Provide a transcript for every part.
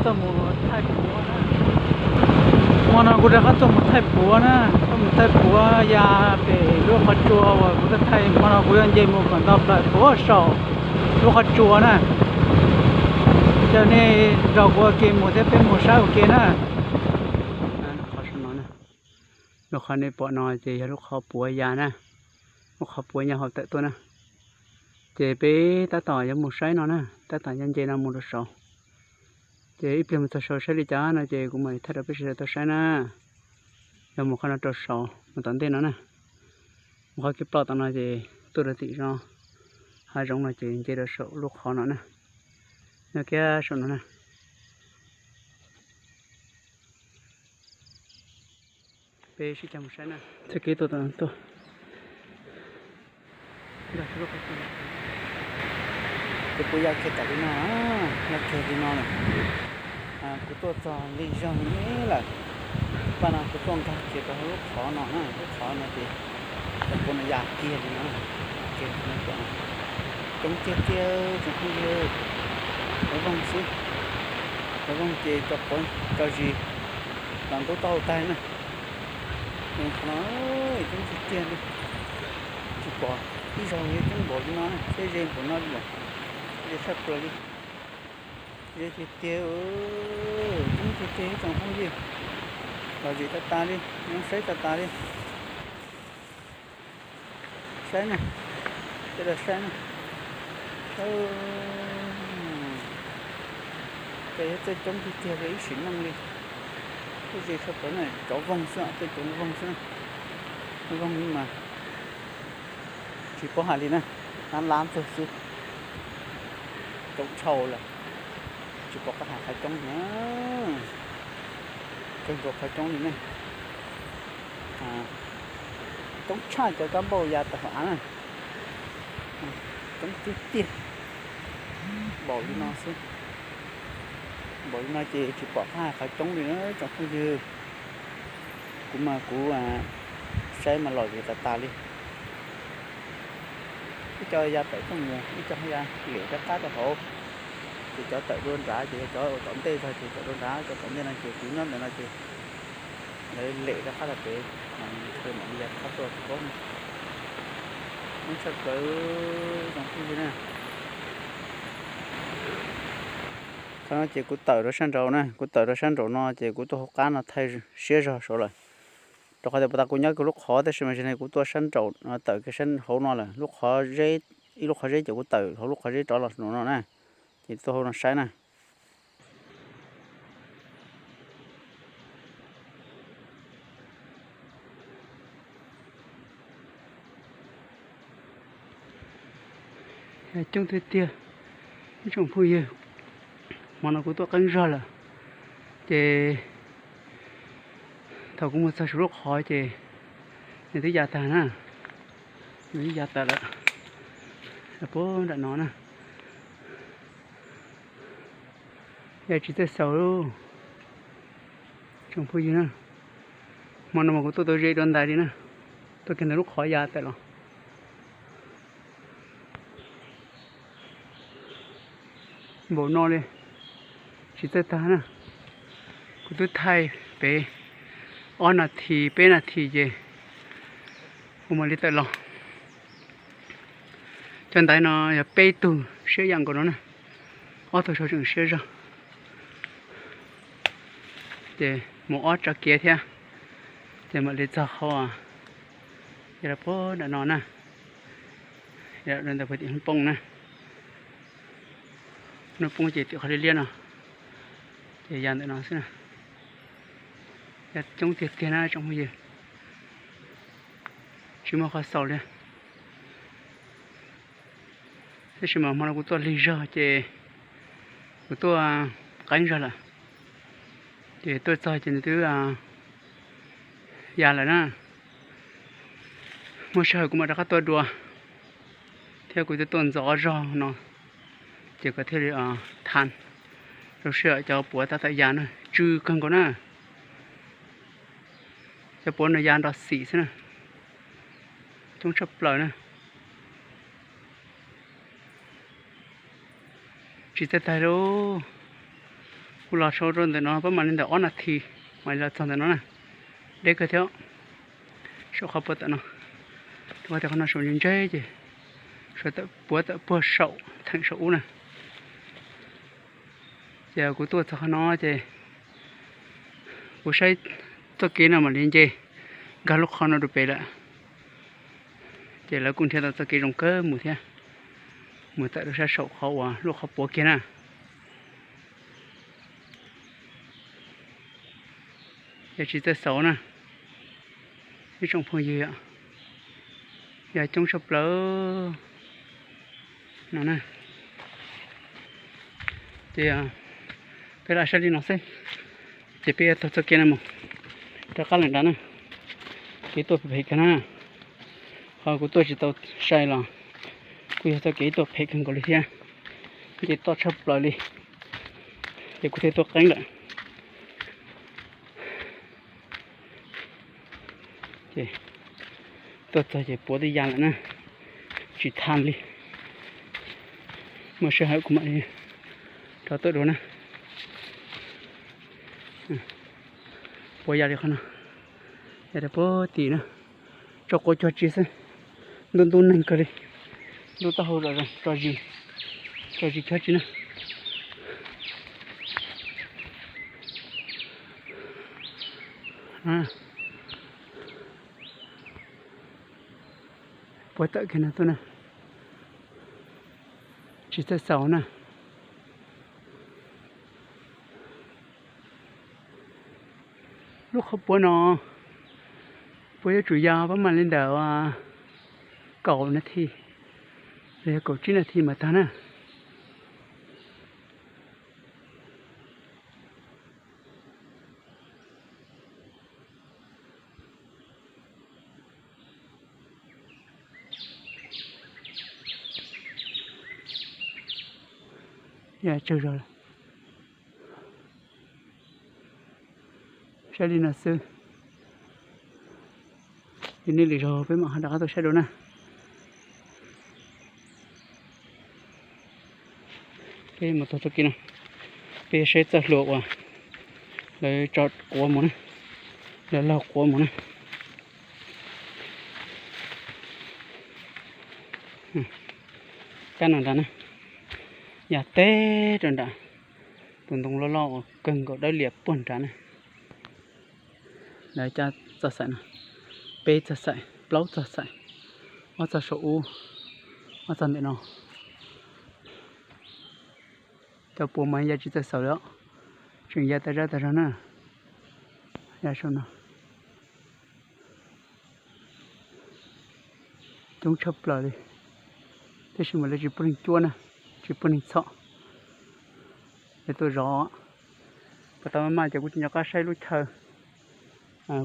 Tuaj mus thaij puav na. Hmo no kuv rov qab tuaj mus thaij puav na, tuaj mus thaij puav ya pem lub qhov tsua uas kuv tuaj thaij. Hmo no kuv yuav nce mus kom nto plaws puag saum lub qhov tsua na. Ces nej nrog kuv ua ke mus thiab peb mus saib ua ke na. Lub qhov no, lub qhov nej pom no ces yog lub qhov puav ya na, lub qhov puav nyob hauv tawm tuaj na. Ces peb tab tom yuav mus saib no na, tab tom nce no mus rau saud. Ces ib pliag mus txog saud saib li cas no ces kuv mam li thaij rau peb sawv daws tau saib na. Yog mus qhov no rau saud mus tom ntej no na, mus qhov kev ploj tom no ces tuaj rau tim zos hav zoov no ces nce rau saum lub qhov no na, nyob kiag saum no na. Peb sib cog mus saib na. Txoj kev tuaj tom no tuaj. Ces kuv ya kiag tom li no, ya kiag li no lawm. Kuv tuaj txog li zog li lawm. Paj no kuv tuaj nkag kiag rau lub qhov no na, lub qhov no ces cov puav no ya kiag li no, kiag li no. Coob tiag tiag tsoom phooj ywg, cov voog xwb, cov voog ces cov quav cov zis los ntub taub hau tag na. Qhov no coob tiag tiag li, tsis pom ib zaug li coob npaum li no na, thiab ze npaum no li lawm, ze tshaj plaws li. Ze tiag tiag, coob tiag tiag tsoom phooj ywg, los zem tas tas li, saib tas tas li. Saib na, sawv daws saib na. Tej yog txawj coob tiag tiag li ib sim neej li. Tej ze tshaj plaws na, cov voog xwb, tej cov voog xwb na. Voog mas tsis paub hais li na, lab lab ntxawg xwb. Coob tshaj lawm, tsis pom qab hais qhov coob li na. Kawg nkaus qhov coob li na. Coob tshaj cov kab npauj ya tawm hauv av na. Coob tiag tiag. Npaum li no xwb, npaum li no ces tsis pom qab hais qhov coob li na tsoom phooj ywg. Kuv mas kuv saib mas los zem tas tas li. Ib co ya tawm tuaj mus, ib co ya lem rov qab rau hauv. Ces cov tawm dua nrad ces yog cov uas tom ntej zog ces tawm dua nrad, cov tom ntej no ces kuv nyob ntawm no ces lawv lem rov qab rau pem, mam li ya rov qab tuaj tsis paub na. Coob tshaj plaws tsoom phooj ywg na. Qhov no ces kuv tawm rau sab nraud na, kuv tawm rau sab nraud no ces kuv tuaj hauv qab no thaij siab zog saud lawm. Rau qhov tias puas tas kuv nyob kiag lub qhov tab sis mas kuv tuaj sab nraud tawm kiag sab hauv no lawm, lub qhov zeb, ib lub qhov zeb ces kuv tawm hauv lub qhov zeb rov los no na, ces tuaj hauv no saib na. Coob tiag tiag ib tsoom phooj ywg, hmo no kuv tuaj qeeb zog lawm, ces thaum kuv mus txog saum lub qhov ces nws twb ya tag na, nws twb ya tag lawm, puag nram no na. Yog tsis txawj xaus, tsoom phooj ywg na, hmo no mas kuv tuaj tau ze dua ntais li na, tuaj kiag ntawm lub qhov ya tawm los npaum no li, tsis txawj tag na. Kuv twb thaij pem ob nas this peb nas this ces kuv mam li tawm los. Cov ntaiv no yog peb tug siab yam nkaus no na, ob tug sau tseem siab zog. Ces mus ob tsa kiav thiab, ces mam li txog qhov, yog puag nram no na, yog ntawm puag tim Hmoob Poob na. Hmoob Poob ces tim qhov liab liab no, ces ya ntawm no xwb na. Ya coob tiag tiag na tsoom phooj ywg, tsis muaj qhov xaus li. Tab sis mas hmo no kuv tuaj lig zog ces kuv tuaj qeeb zog lawm, ces tuaj txog ces nws twb ya lawm na. Muaj sij hawm kuv mam rov qab tuaj dua, thiab kuv twb tuaj ntxov zog no, ces kuv thiaj li tha rau sij hawm cov puav tab tom ya na, tsw kawg nkaus na. Cov puav no ya nrov xim xwb na, coob tshaj plaws na. Tsis txawj tag li, Kuv los sau rau ntawm no pab mam li ntawm ob nas this mam li los txog ntawm no na. Deb kawg thiab. Saum qhov puag tawm no, rau qhov tias qhov no saum ntse ntse ces suav tawm puav tawm puag saum theem saum ub na. Ces kuv tuaj txog qhov no ces kuv saib txoj kev no mam li nce nkag lub qhov no rau pem lawm. Ces lawv kuj nrhiav tau txoj kev zoo kawg mus thiab, mus tawm rau sab saum qhov uas lub qhov puav kiag na. Yog tsis txawj xaus na, ib tsoom phooj ywg, yog coob tshaj plaws no na. Ces peb lam saib li no xwb, ces peb yuav taug txoj kev no mus rov qab lawm nrad na. Kev tuaj phem kawg na, qhov kuv tuaj tsis tau sai los kuj yog txoj kev tuaj phem kawg nkaus li thiab, ces toj tshaj plaws li, ces kuv thiaj tuaj qeeb lawm. Ces tuaj txog ces puav twb ya lawm na, tsis thaj li. Muaj sij hawm kuv mam li rov tuaj dua na. Puav ya li qhov no, ya rau puag tim na, tso quav cuag tsi xwb, ntub ntub neeg kawg li, ntub taub hau zom zaws, tso zis, tso zis cuag tsi na. Puav tawm kiag no tuaj na, tsis txawj xaus na. Lub qhov puav no puav yuav tsum yog pab mam li ntawm kaum nas this los yog kaum tsib nas this mas tag na. Yog tsawg zog lawm. Saib li no xwb, li nej lwm zaug peb mam ho rov qab tuaj saib dua na. Peb mus txog txoj kev no, peb saib txoj hlua uas lawv tso quav mus na, lawv laug quav mus na. Kab no nrad na, yog teb rau nram tus ntoo loj loj uas kawg nkaus dawb lias puag nrad na. Lawv cab txoj xaim no, peb txoj xaim, plaub txoj xaim, ob txoj saum ub, ob txoj ntawm no. Cov puav mas ya tsis txawj xaus li, tseem ya tas zaj tas zog na. Ya saum no coob tshaj plaws li, tab sis mas lawv tsis pub neeg cuab na, tsis pub neeg txhom. Lawv tuaj zov, puas tau maj maj ces kuv tsis nco qab saib lub chaw,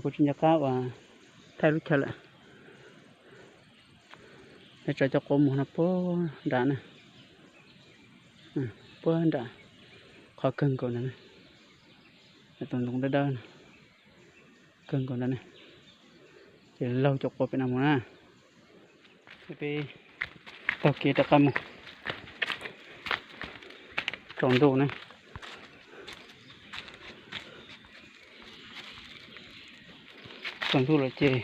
kuv tsis nco qab uas thaij lub chaw lawm. Lawv tso cov quav mus no puag nrad na, puag nram qhov kawg nkaus ntawd, tus ntoo dawb dawb kawg nkaus ntawd na, ces laug cov quav pem no mus na. Peb taug kev rov qab mus, tsaus ntuj na, tsaus ntuj lawm ces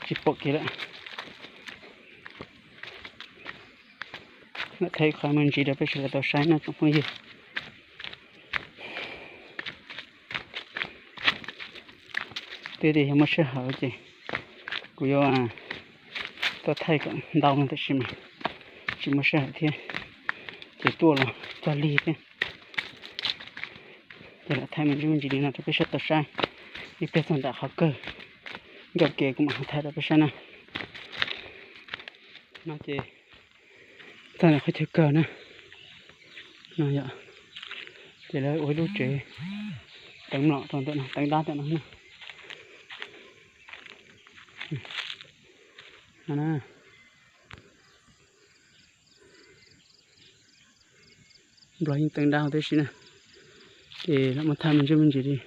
tsis pom kev lawm. Lam thaij qhov me ntsis rau peb sawv daws tau saib no tsoom phooj ywg. Twb tias yog muaj sij hawm ces kuv yuav tuaj thaij kom ntau no tab sis mas tsis muaj sij hawm thiab, ces tuaj los cog lig thiab. Ces lam thaij me ntsis me ntsis li no rau peb sawv daws tau saib, ib pliag txog nram qhov kawg, nkauj kev kuv mam thaij rau peb saib na. No ces txog ntawm qhov chaw kawg na, no yog, ces lawv ua ib lub tsev teev mlom rau ntawm no, teev dab ntawm no na. Nplog yeej teev dab huv tib si na, ces lam muab thaij me ntsis me ntsis li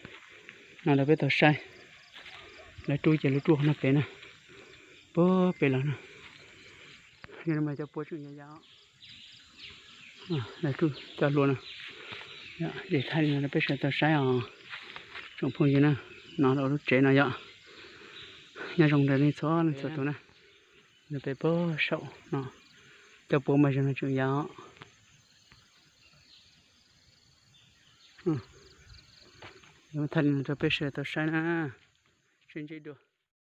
no rau peb tau saib. Lawv rub ces lawv rub qhov no pem na, puag pem los na. Yog no mas cov puav tseem yav yav, lawv rub cov hlua no, Ces thaij li no rau peb sawv daws tau saib os tsoom phooj ywg na. No lub tsev no yog nyob zoo rau nej txhua leej txhua tus na. Peb puag saum no, cov puav mas zoo no tseem yog. Thaij li no rau peb sawv daws tau saib na. Sib ntsib dua.